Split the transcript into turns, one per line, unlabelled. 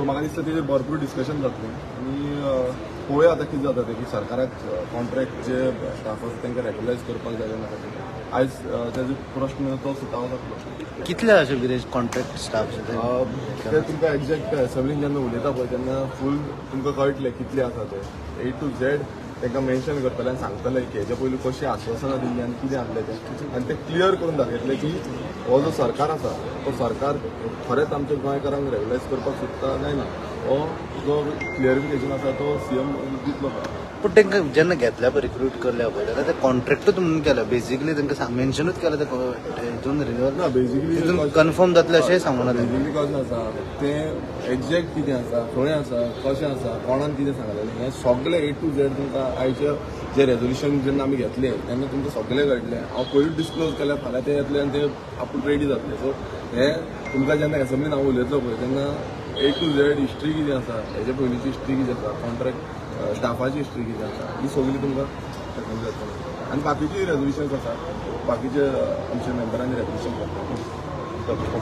So म्हाका दिसता तेजेर भरपूर डिस्कशन जातलें आनी पळोवया आतां कितें जाता तें, की सरकाराक कॉन्ट्रॅक्ट जे स्टाफ आसा तांकां रेगुलरायज करपाक जाय नाका तें. आयज तेजो प्रश्न तो सुटावो जातलो.
कितले अशे विरेश कॉन्ट्रॅक्ट स्टाफ?
ते तुमकां एक्झॅक्ट असेंब्लीन जेन्ना उलयता पळय तेन्ना फूल तुमकां कळटलें कितले आसा ते. ए टू झेड तांकां मेन्शन करतले आनी सांगतले की हेच्या पयलीं कशीं आश्वासनां दिल्लीं आनी कितें आहलें तें, आनी ते क्लियर करून दाखयतले की हो जो सरकार आसा तो सरकार खरेंच आमच्या गोंयकारांक रेगुलरायज करपाक सोदता काय ना, हो जो क्लियरिफिकेशन आसा तो सीएम दितलो.
पूण तांकां जेन्ना घेतल्या पळय, रिक्रूट करल्या पळय, जाल्यार ते कॉन्ट्रॅक्टूच म्हणून केल्या. बेसिकली तांकां मेन्शनूच केलें ते हितून रिन्युअल
ना, बेसिकली
तितून कन्फर्म जातलें अशेंय सांगूना तेंकां.
बेसिकली कशें आसा तें, एक्झॅक्ट कितें आसा, खंय आसा, कशें आसा, कोणान कितें सांगलें, हें सगळें ए टू झेड तुमकां आयचे जे रेजोल्युशन जेन्ना आमी घेतले तेन्ना तुमकां सगळें कळटलें. हांव पयलींच डिस्क्लोज केल्यार फाल्यां ते येतले आनी ते आपूण रेडी जातले. सो हें तुमकां जेन्ना एसेंब्लीन हांव उलयतलो पळय तेन्ना ए टू झेड हिस्ट्री कितें आसा, हेजे पयलींची हिस्ट्री कितें आसा, कॉन्ट्रॅक्ट स्टाफाची हिस्ट्री कितें आसा, ही सगळी तुमकां दाखोवंक जातली. आनी बाकीची रेजोल्युशन्स आसा, बाकीचे आमच्या मेंबरांनी रेजोल्युशन करता.